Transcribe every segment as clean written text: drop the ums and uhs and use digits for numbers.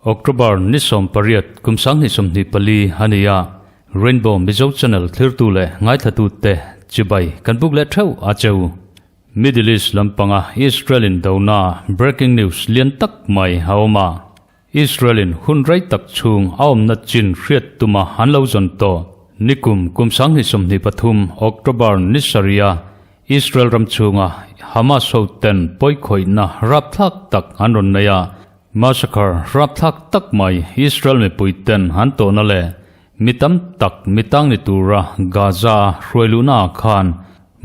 October ni 18 kum 2024 a ni a, Rainbow Mizo Channel thlirtu leh ngaithlatute chibai kan buk leh theuh a cheu. Middle East lampanga Israel in dona breaking news lian tak mai a awm a, Israel in hun rei tak chhung a awmna chin hriat tuma an lo zawn tawh. Nikum kum 2023 October ni sarih a Israel ram chhunga Hamas ho ten pawikhawihna rapthlak tak an rawn nei a, massacre rapthlak tak mai Israel mipui ten an tawhna leh mi tam tak mi tang ni tura Gaza a hruai luhna ah khan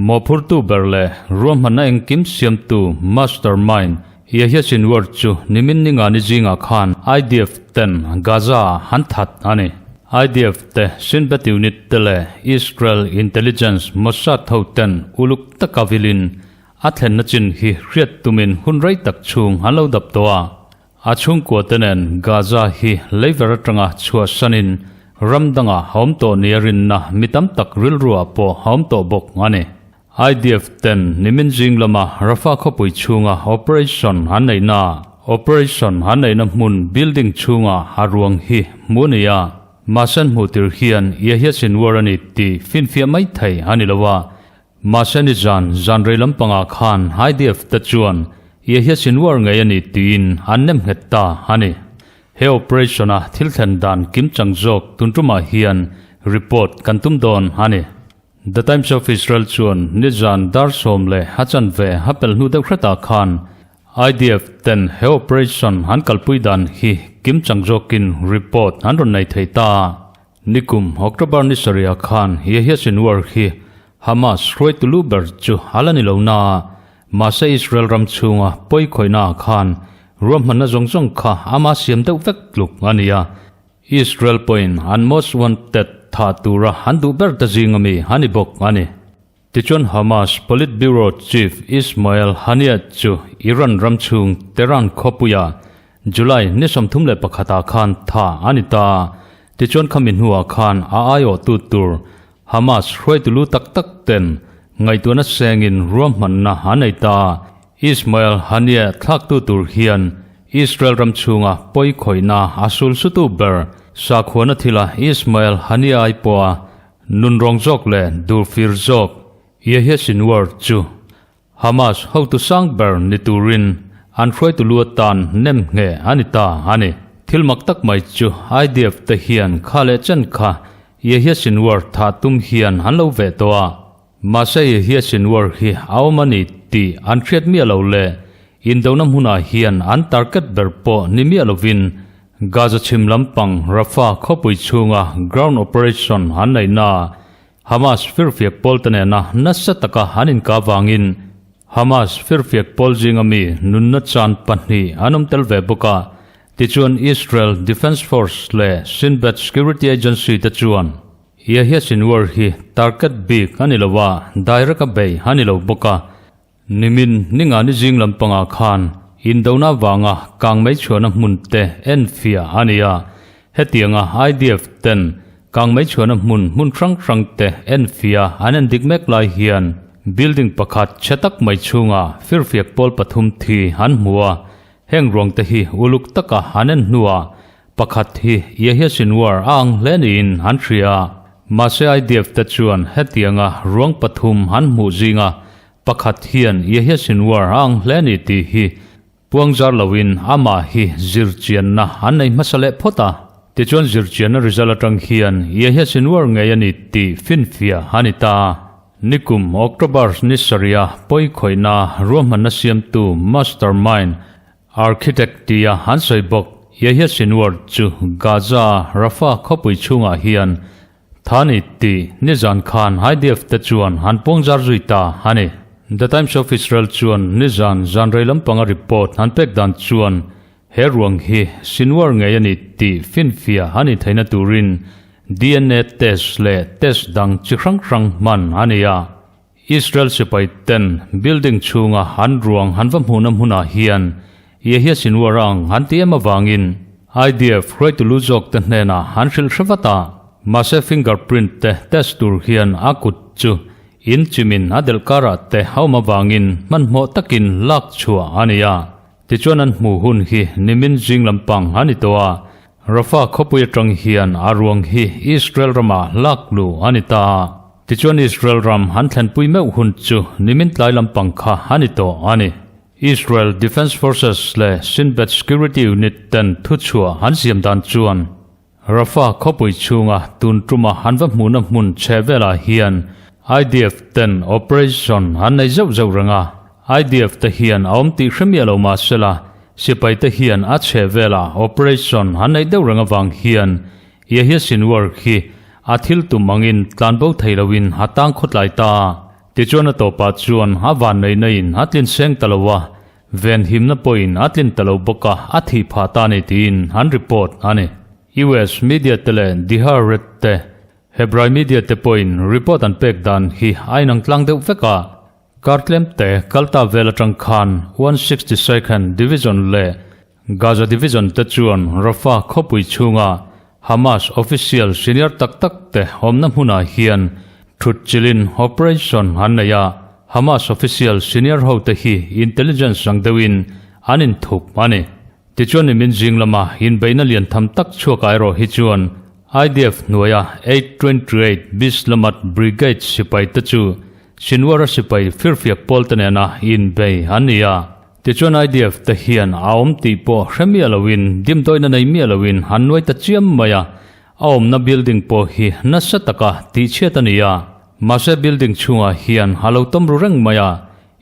mawhphurtu ber leh ruahmanna engkim siamtu mastermind Yahya Sinwar chu nimin ninga ni zingah khan IDF ten Gaza ah an that a ni. IDF te Shin Bet unit te leh Israel Intelligence Mossad ho ten uluk taka vilin a thlenna chin hi hriat tumin hun rei tak chhung an lo dap tawh a. A chhungkua te nen Gaza hi leiver atanga chhuahsanin ram dangah a awm tawh nia rinna mi tam tak rilruah pawh a awm tawh bawk a ni. IDF ten nimin zing lama Rafah khawpui chhunga operation an neihna operation an neihna hmun building chhunga a ruang hi hmuh a ni a, mahse an hmuh tir hian Yahya Sinwar a ni tih finfiah mai thei a ni lo a. Mahse nizan zan rei lampangah khan IDF te chuan Yahya Sinwar ngei a ni tiin an nem nghet ta a ni. He operation-a thil thlen dan kimchang zawk tun tumah hian report kan tum dawn a ni. The Times of Israel chuan nizan dar sawm leh a chanve a pel hnu deuh hretah khan IDF ten he operation an kalpui dan hi kimchang zawkin report an rawn nei thei ta. Nikum October ni sarihah khan Yahya Sinwar hi Hamas hruaitu lu ber chu a la ni lo na, mahse Israel ram chhunga pawi khawihnaah khan ruahmanna zawng zawng kha ama siam deuh vek tluk a ni a. Israel pawhin an most wanted thah tura an duh ber ta zing ami a ni bawk a ni. Tichuan Hamas Politburo Chief Ismail Haniyeh chu Iran ram chhung Tehran khawpuia July ni 31 ah khan tha a ni ta. Tichuan khami hnuah khan a aiawhtu tur Hamas hruaitu lu tak tak ten ngaihtuahna sengin ruahmanna an nei ta. Ismail Haniyeh thlaktu tur hian Israel ram chhunga pawi khawihna a sul sutu ber sakhuana thila Ismail Haniyeh ai pawha nunrawng zawk leh durfir zawk Yahya Sinwar chu Hamas hotu sang ber ni turin an hruaitu lu atan nem ngheh a ni ta a ni. Thil mak tak mai chu IDF te hian kha leh chen kha Yahya Sinwar thah tum hian an lo veh tawh a. Mahse Yahya Sinwar hi a awm a ni tih an hriat miah lo leh indona hmunah hian an target ber pawh ni miah lovin Gaza chhim lampang Rafah khawpui chhunga ground operation an neihna Hamas firfiak pawl te nena nasa taka an inka vangin Hamas firfiak pawl zinga mi nunna chan pahnih an awm tel ve bawk a, tichuan Israel Defence Force leh Shin Bet Security Agency te chuan Yahya Sinwar hi target bik a ni lo a, direct a bei a ni lo bawk a, nimin ningani zing lampangah khan indona vanga kangmei chhuahna hmun te enfiah a ni a, hetianga IDF ten kangmei chhuahna hmun hmun hrang hrang te enfiah an endik mek lai hian building pakhat chhe tak mai chhunga firfiak pawl pathum thi an hmu a, heng ruang te hi uluk taka an en hnuah Pakhat hi Yahya Sinwar a ang hle niin an hria a, mahse IDF te chuan hetianga ruang pathum an hmuh zinga pakhat hian Yahya Sinwar a ang hle ni tih hi puangzar loin amah hi zirchianna an nei hmasa leh phawt a. Tichuan zirchianna result atang hian Yahya Sinwar ngei a ni tih finfiah a ni ta. Nikum October ni sarih a pawikhawihna ruahmanna siamtu mastermind Architect tia an sawi bawk. Yahya Sinwar chu Gaza Rafah khawpui chhungah hian Thani tih nizan khan IDF te chuan an puangzar zui ta a ni. The Times of Israel chuan nizan zan rei lampanga report an pek dan chuan he ruang hi Sinwar ngei a ni tih finfiah a ni theihna turin DNA test leh test dang chi hrang hrang hman a ni a. Israel sipai ten building chhunga an ruang han va hmuhna hmunah hian Yahya Sinwar ang an ti em avangin IDF hruaitu lu zawk te hnenah an hrilh hre vat a. Mahse fingerprint te test tur hian a kut chu in chimin a delh karah te a awm avangin hmanhmawh takin lak chhuah a ni a. Tichuan an hmuh hun hi nimin zing lampang a ni tawh a, Rafah khawpui atang hian a ruang hi Israel ramah lak luh a ni ta a. Tichuan Israel ram an thlenpui meuh hun chu nimin tlai lampang kha a ni tawh a ni. Israel Defence Forces leh Shin Bet Security Unit ten thuchhuah an siam dan chuan Rafah khawpui chhunga tun tuma an va hmuhna hmun chhe velah hian IDF ten operation an nei zeuh zeuh reng a. IDF te hian a awm tih hre miah lo mah sela, sipai te hian a chhe velah operation an neih deuh reng avang hian Yahya Sinwar hi a thil tum angin tlanbo thei loin a tang khawtlai ta a. Tichuan a tawpah chuan a vanneihna in a tlin seng ta lo a, Venhimna pawhin a tlin ta lo bawk a, a thih phah ta a ni tiin an report a ni. US media te leh Dihar Red te, Hebrai media te pawhin report an pek dan hi a inang tlang deuh vek a. Kar tlem te kalta vel atang khan 162nd Division leh Gaza Division te chuan Rafah khawpui chhunga Hamas official senior tak tak te awmna hmunah hian thutchilhin operation an nei a, Hamas official senior ho te hi intelligence ang deuhin an inthup a ni. Tichuan nimin zing lama inbeihna lian tham tak chhuak erawh hi chuan IDF hnuaia 828 Bislamat Brigade sipai te chu Sinwar-a sipai firfiak pawl te nena inbei an ni a. Tichuan IDF te hian a awm tih pawh hre miah loin dimdawina nei miah loin an nuai ta chiam mai a, a awmna building pawh hi nasa taka tihchhiat a ni a. Mahse building chhungah hian a lo tawm ru reng mai a,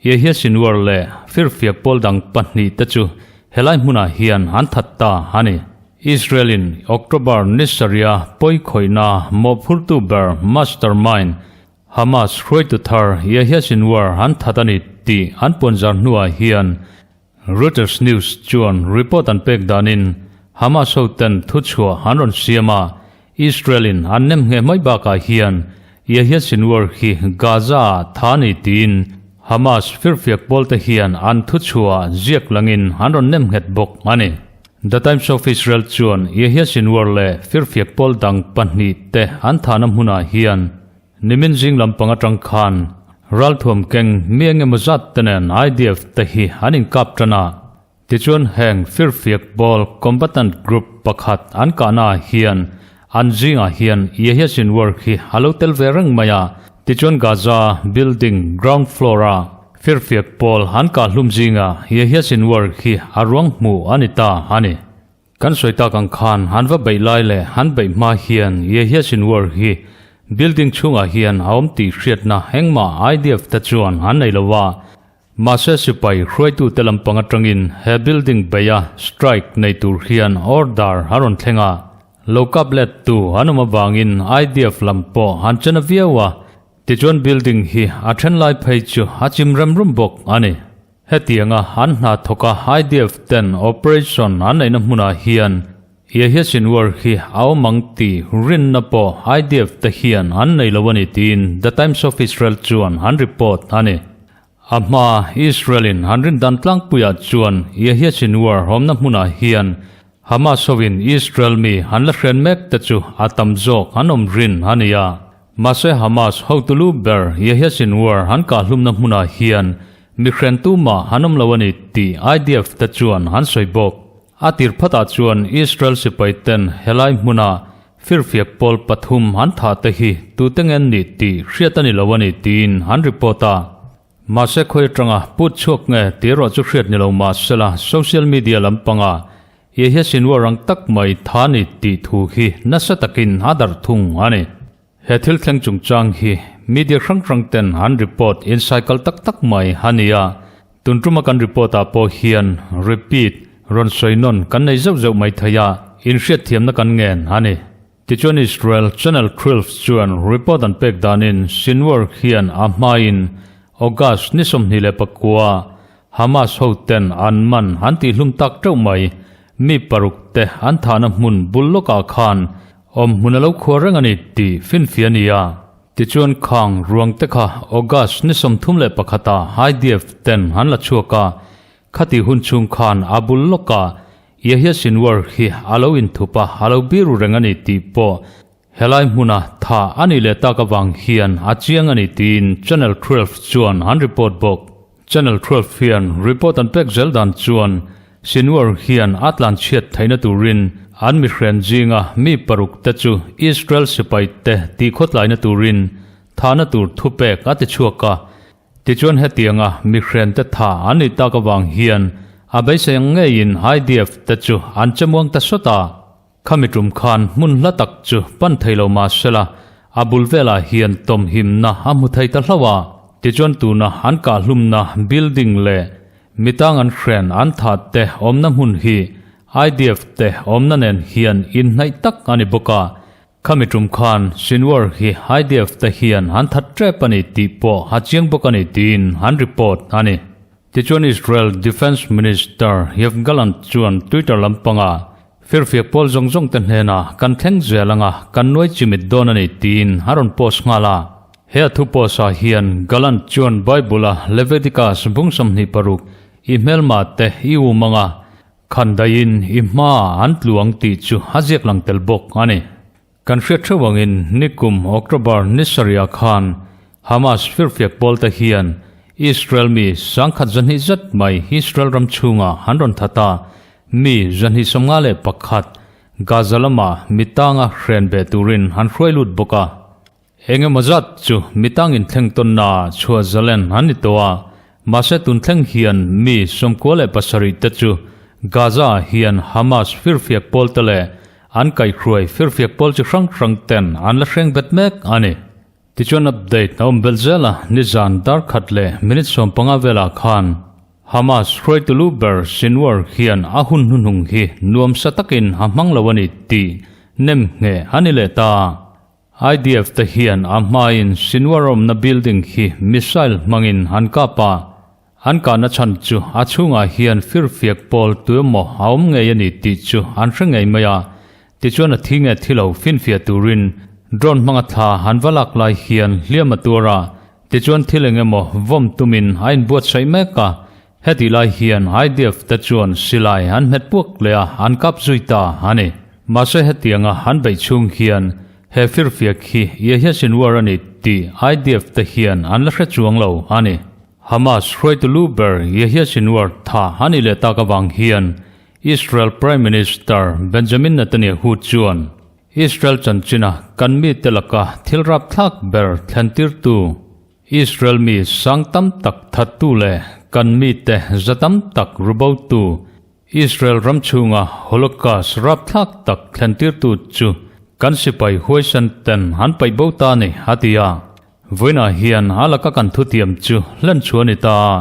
Yahya Sinwar leh firfiak pawl dang pahnih te chu helai hmunah hian an that ta a ni. Israel-in October ni sarih-a pawi khawihna mawhphurtu ber mastermind Hamas hruaitu thar Yahya Sinwar an that a ni tih an puanzar hnuah hian Reuters News chuan report an pek danin Hamas hoten thuchhuah an rawn siam a, Israel-in an nem ngheh mai bakah hian Yahya Sinwar hi Gaza-ah tha a ni tiin Hamas firfiak pawlte hian an thuchhuah ziak langin an rawn nem nghet bawk a ni. The Times of Israel chuan Yahya Sinwar leh firfiak pawl dang pahnihte an thahna hmunah hian Nimin zing lampang atang khan ralthuam keng mi eng emaw zat te nen IDF te hi an inkap tan a, tichuan heng firfiak pawl combatant group pakhat an kahna ah hian an zingah hian Yahya Sinwar hi a lo tel ve reng mai a, tichuan Gaza building ground floor a firfiak pawl an kah hlum zingah Yahya Sinwar hi a ruang hmuh a ni ta a ni. Kan sawi tak ang khan an va beih lai leh an beih hma hian Yahya Sinwar hi building chhungah hian a awm tih hriatna engmah IDF te chuan an nei lo a. Mahse sipai hruaitute lampang atangin he building beiha strike nei tur hian order a rawn thleng a. Lo kap let tu an awm avangin IDF lam pawh an chen a viau a. Tichuan building hi a then lai phei chu a chim rem rum bawk a ni. Hetianga an hna thawka IDF ten operation an neihna hmunah hian Yahya Sinwar hi a awm ang tih rinna pawh IDF te hian an nei lo a ni tiin The Times of Israel chuan an report a ni. A hma Israel-in an rin dan tlangpuiah chuan Yahya Sinwar awmna hmunah hian Hamas hoin Israel mi an la hren mek te chu a tam zawk an awm rin a ni a. Mahse Hamas hotu lu ber Yahya Sinwar an kahhlumna hmunah hian mi hren tumah an awm lo a ni tih IDF te chuan an sawi bawk. A tir phatah chuan Israel sipai ten helai hmuna firfiak pawl pathum an thah te hi tute nge an nih tih hriat a ni lo a ni tiin an report a. Mahse khawi atanga put chhuak nge tih erawh chu hriat ni lo mahsela social media lampanga Yahya Sinwar ang tak mai tha ni tih thu hi nasa takin a darh thung a ni. He thil thleng chungchang hi media hrang hrang ten an report insaikal tak tak mai a ni a, tun tuma kan report ah pawh hian repeat rawn sawi nawn kan nei zeuh zeuh mai thei a, inhriatthiamna kan ngen a ni. Tichuan Israel Channel 12 chuan report an pek danin Sinwar hian a hmain August ni 29 Hamas ho ten an man an tihhlum tak teuh mai, mi paruk te an thahna hmun bul lawkah khan awm hmun a lo khuar reng a ni tih finfia a ni a. Tichuan khang ruang te kha August ni 31 ah IDF ten an la chhuak a, khati hun chhung khan a bul lawkah Yahya Sinwar hi a lo inthup a, a lo biru reng a ni tih pawh. Helai hmuna tha a nih leh tak avang hian a chiang a ni tiin Channel 12 chuan an report bawk. Channel 12 hian report an pek zel dan chuan Sinwar hian a tlanchhiat theihna turin an mihren zinga mi paruk te chu Israel sipai te tihkhawtlaina turin thahna tur thupek a ti chhuak a. Tichuan hetianga mihren te tha an nih tak avang hian a beisei ang ngeiin IDF te chu an che muang ta sawt a. Khami tum khan hmun hla tak chu pan thei lo mah sela, a bul velah hian tawmhimna a hmu thei ta hlauh a. Tichuan tuna an kahhlumna building leh mitang an hren an thah te awmna hmun hi IDF te awmna nen hian inhnaih tak a ni bawk a. Khami tum khan Sinwar hi IDF te hian an that tep a ni tih pawh a chiang bawk a ni tiin an report a ni. Tichuan Israel Defence Minister Yoav Gallant chuan Twitter lampangah Firfiak pawl zawng zawng te hnenah kan thleng zel anga kan nuai chimit dawn a ni tiin a rawn post nghal a. He a thu post ah hian Gallant chuan Bible a Leviticus bung 26 i hmelma te i um anga khan daihin i hmaah an tlu ang tih chu a ziak lang tel bawk a ni. Kan hriat theuh angin nikum October ni sarih ah khan Hamas firfiak pawl te hian Israel mi sangkhat 200 zet mai Israel ram chhungah an rawn that a, mi 251 Gaza lamah mi tanga hren beh turin an hruai lut bawk a. Engemaw zat chu mi tangin thleng tawnna chhuah zalen an ni tawh a, mahse tun thleng hian mi 97 te chu Gaza ah hian Hamas firfiak pawl te leh an kaihhruai firfiak pawl chi hrang hrang ten an la hreng bet mek a ni. Tichuan update a awm belh zel a, nizan dar khat leh minute 15 velah khan Hamas hruaitu lu ber Sinwar hian a hun hnuhnung hi nuamsa takin a hmang lo a ni tih nem ngheh a ni leh ta. IDF te hian a hmain Sinwar awmna building hi missile hmangin an kap a, an kahna chhan chu a chhungah hian firfiak pawl tuemaw a awm ngei a ni tih chu an hre ngei mai a, tichuan a thi nge thi lo finfiah turin drone hmanga thla an va lak lai hian hliam a tuar a, tichuan thil eng emaw vawm tumin a inbuatsaih mek a, Hetih lai hian IDF te chuan silai an hmet puak leh a, an kap zui ta a ni. Mahse hetianga an beih chhung hian he firfiak hi Yahya Sinwar a ni tih IDF te hian an la hre chuang lo a ni. Hamas hruaitu lu ber Yahya Sinwar tha a nih leh tak avang hian Israel Prime Minister Benjamin Netanyahu chuan Israel chanchina kan mite laka thil rapthlak ber thlentirtu Israel mi sang tam tak thattu leh kan mite za tam tak rubotu Israel ram chhunga Holocaust rapthlak tak thlentirtu chu kan sipai huaisan ten an paih bo ta ni, a ti a. Vawiinah hian a laka kan thutiam chu hlen chhuah a ni ta a.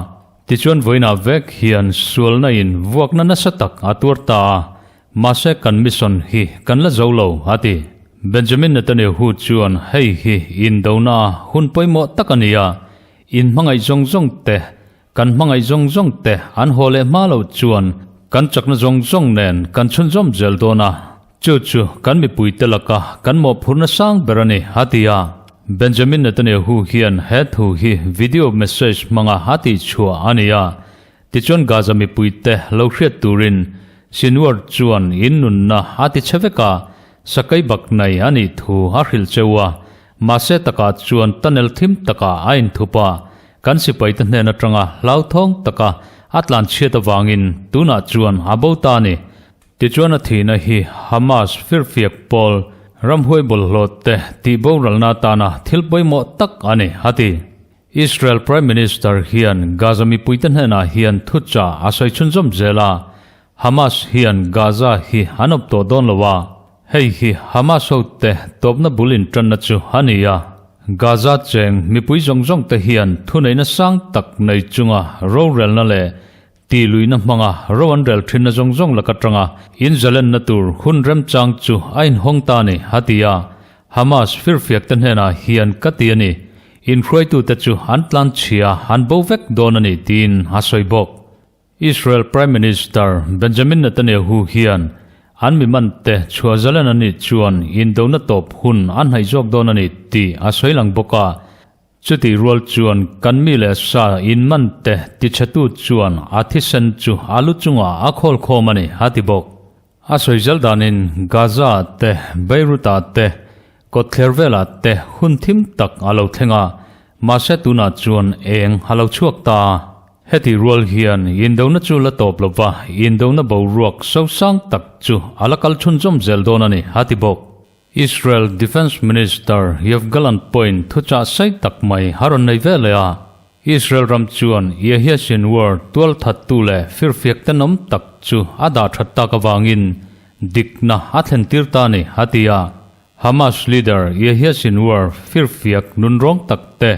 Tichuan vawiinah vek hian sualna in vuakna nasa tak a tuar ta a. Mahse kan mission hi kan la zo lo, a ti. Benjamin Netanyahu chuan hei hi indona a hun pawimawh tak a ni a, in hmangaih zawng zawng te, kan hmangaih zawng zawng te an haw leh hma lo chuan kan chakna zawng zawng nen kan chhunzawm zel dawn a, chu chu kan mipuite laka kan mawhphurhna sang ber a ni, a ti a. Benjamin Netanyahu hian he thu hi video message hmanga a tihchhuah a ni a, Tichuan Gaza mipuite lo hriat turin Sinwar chuan in nunna a ti che vek a, sakei bak nei a nih thu a hrilh cheu a, mahse takah chuan tunnel thim takah a inthup a, kan sipaite hnen atanga hlauthawng taka a tlanchhiat avangin tunah chuan a bo ta a ni. Tichuan a thihna hi Hamas firfiak pawl ramhuai bawlhhlawh te tihboralna atana thil pawimawh tak a ni, a ti. Israel Prime Minister hian Gaza mipuite hnenah hian thuchah a sawi chhunzawm zel a, Hamas hian Gaza hi an awp tawh dawn lo a, hei hi Hamas hote tawpna bul intanna chu a ni a. Gaza cheng mipui zawng zawng te hian thuneihna sang tak nei chunga rorelna leh tihluihna hmanga ro an rel thinna zawng zawng lak atanga inzalenna tur hun remchang chu a inhawng ta a ni, a ti a. Hamas firfiak te hnenah hian ka ti a ni, inhruaitute chu an tlanchhia an bo vek dawn a ni tiin a sawi bawk. Israel Prime Minister Benjamin Netanyahu hian an mi mante chhuah zalen a nih chuan indona tawp hun a hnaih zawk dawn a ni tih a sawi lang bawk a. Chutih rual chuan kan mi leh sa inman te tichhetu chuan a thisen chu a lu chungah a khawl khawm a ni, a ti bawk. A sawi zel danin Gaza te, Beirut-ah te, Kawtthler velah te hun thim tak a lo thleng a, mahse tunah chuan eng a lo chhuak ta. Heti rual hian indona chu la tawp lova, indona boruak sosang tak chu a la kal chhunzawm zel dawn a ni, a ti bawk. Israel Defence Minister Yoav Gallant pawhin thuchah sei tak mai a rawn nei ve leh a, Israel ram chuan Yahya Sinwar tualthattu leh firfiak tenawm tak chu a dah that tak avangin dikna a thlen tir ta a ni, a ti a. Hamas leader Yahya Sinwar firfiak nunrawng tak te,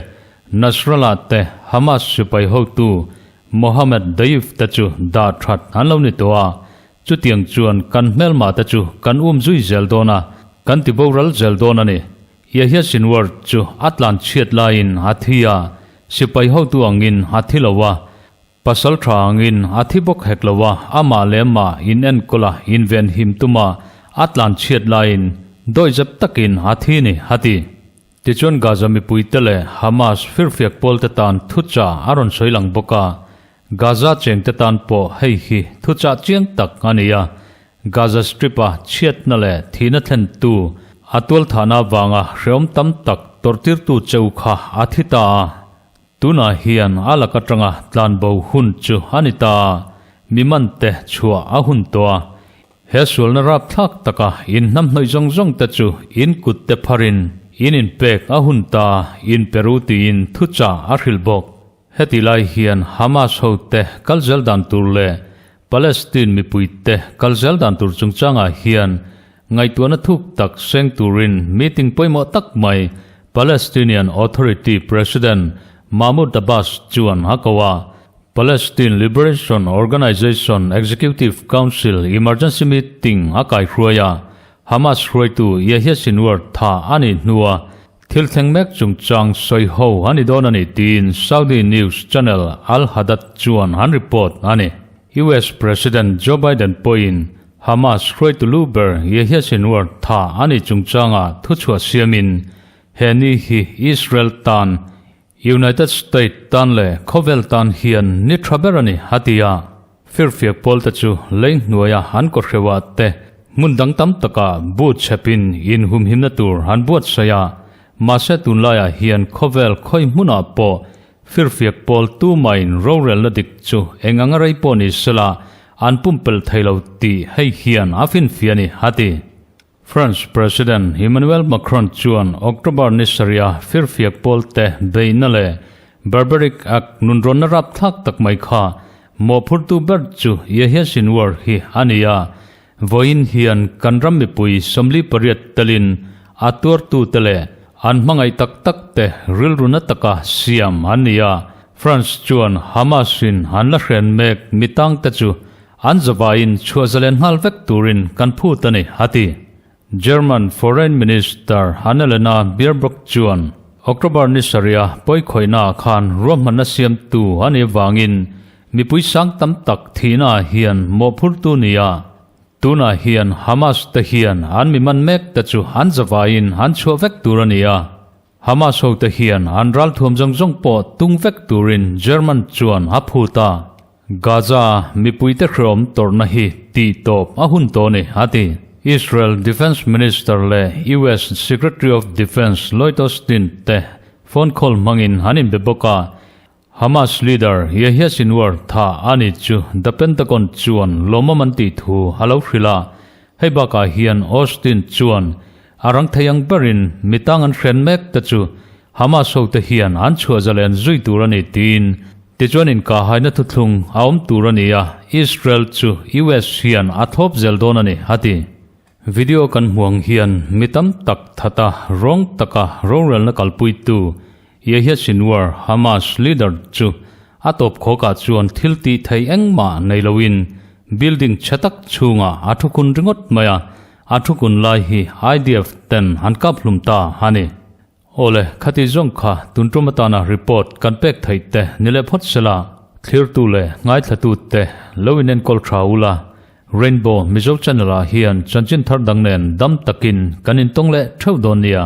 Nasrallah te, Hamas sipai hotu Mohammed Deif te chu dah that an lo ni tawh a, Chutiang chuan kan hmelmah te chu kan um zui zel dawn a, kan ti boral zel dawn a ni. Yahya Sinwar chu a tlan chhiat laiin a thi a, sipai hotu angin a thi lo a, pasal tha angin a thi bawk hek lo a, amah leh amah in enkawl a, inven him tum a, a tlan chhiat laiin dawihzep takin a thi ni, a ti. Tichuan Gaza mipuite leh Hamas firfiak pawlte tan thuchah a rawn sawi lang bawk a, Gaza chengte tan pawh hei hi thuchah chiang tak a ni a, Gaza Strip-a chhiatna leh thihna thlentu a tualthahna avanga hrehawm tam tak tawrhtirtu cheu kha a thi ta a, tunah hian a lak atanga tlanbo hun chu a ni ta a, mi mante chhuah a hun tawh a. He sualna rapthlak taka in hnamhnawih zawng zawng te chu in kut te pharin in inpek a hun ta in Peru tiin thuchah a hrilh bawk. Heti lai hian Hamas ho te kal zel dan tur leh Palestine mipui te kal zel dan tur chungchangah hian ngaihtuahna thuk tak seng turin meeting pawimawh tak mai Palestinian Authority President Mahmoud Abbas chuan a ko a. Palestine Liberation Organization Executive Council emergency meeting a kaihruai a, Hamas hruaitu Yahya Sinwar tha a nih hnua thil thleng mek chungchang sawi ho a ni dawn a ni tiin Saudi news channel Al Hadath chuan an report a ni. US President Joe Biden pawhin Hamas hruaitu lu ber Yahya Sinwar tha a nih chungchangah thuchhuah siamin he ni hi Israel tan United State tan leh khawvel tan hian ni tha ber a ni, a ti a. Firfiak pawlte chu lei hnuaia an kawhreuah te hmun dang tam takah bu chhepin inhumhimna tur an buatsaih a. Mahse tunlaiah hian khawvel khawi hmunah pawh firfiak pawl tumain rorelna dik chu eng anga rei pawh ni sela an pumpelh thei lo tih hei hian a finfiah a ni, a ti. France President Emmanuel Macron chuan October ni sarih a firfiak pawlte beihna leh barbaric act nunrawnna rapthlak tak mai kha mawhphurtu ber chu Yahya Sinwar hi a ni a, vawiin hian kan ram mipui 48 telin a tuartute leh an hmangaih tak takte rilru na taka siam an ni a, France chuan Hamas-in an la hren mek mitangte chu An zavaiin chhuah zalen nghal vek turin kan phut a ni, a ti. German Foreign Minister Annalena Baerbock chuan October ni sarih a pawikhawihnaah khan ruahmanna siamtu a nih avangin mipui sang tam tak thihnaah hian mawhphurtu ni a. Tunah hian Hamas te hian an mi man mek te chu an zavaiin an chhuah vek tur a ni a. Hamas hote hian an ralthuam zawng zawng pawh tung vek turin German chuan a phut a. Gaza mipuite hreawm tawrhna hi tih tawp a hun tawh a ni, a ti. Israel Defence Minister leh US Secretary of Defence Lloyd Austin te phone call hmangin an inbe bawk a. Hamas leader Yahya Sinwar tha a ni chu The Pentagon chuan lawmawm an tih thu a lo hrilh a. Hei bakah hian Austin chuan a rang thei ang berin mi tang an hren mek te chu Hamas hote hian an chhuah zalen zui tur a ni tiin tichuan inkahhaina thuthlung a awm tur a ni a, Israel chu US hian a thlawp zel dawn a ni, a ti. Video kan hmuh ang hian mi tam tak thata rawng taka rorelna kalpuitu Yahya Sinwar, Hamas leader chu a tawp khawkah chuan thil tih theih engmah nei loin building chhe tak chhungah a thukun ringawt mai a, a thukun lai hi IDF ten an kap hlum ta a ni. Awle, khati zawng kha tun tum atana report kan pek theih te ni leh phawt sela, thlirtu leh ngaithlatu te lo in enkawl tha ula, Rainbow Mizo Channel ah hian chanchin thar dang nen dam takin kan intawng leh theuh dawn nia.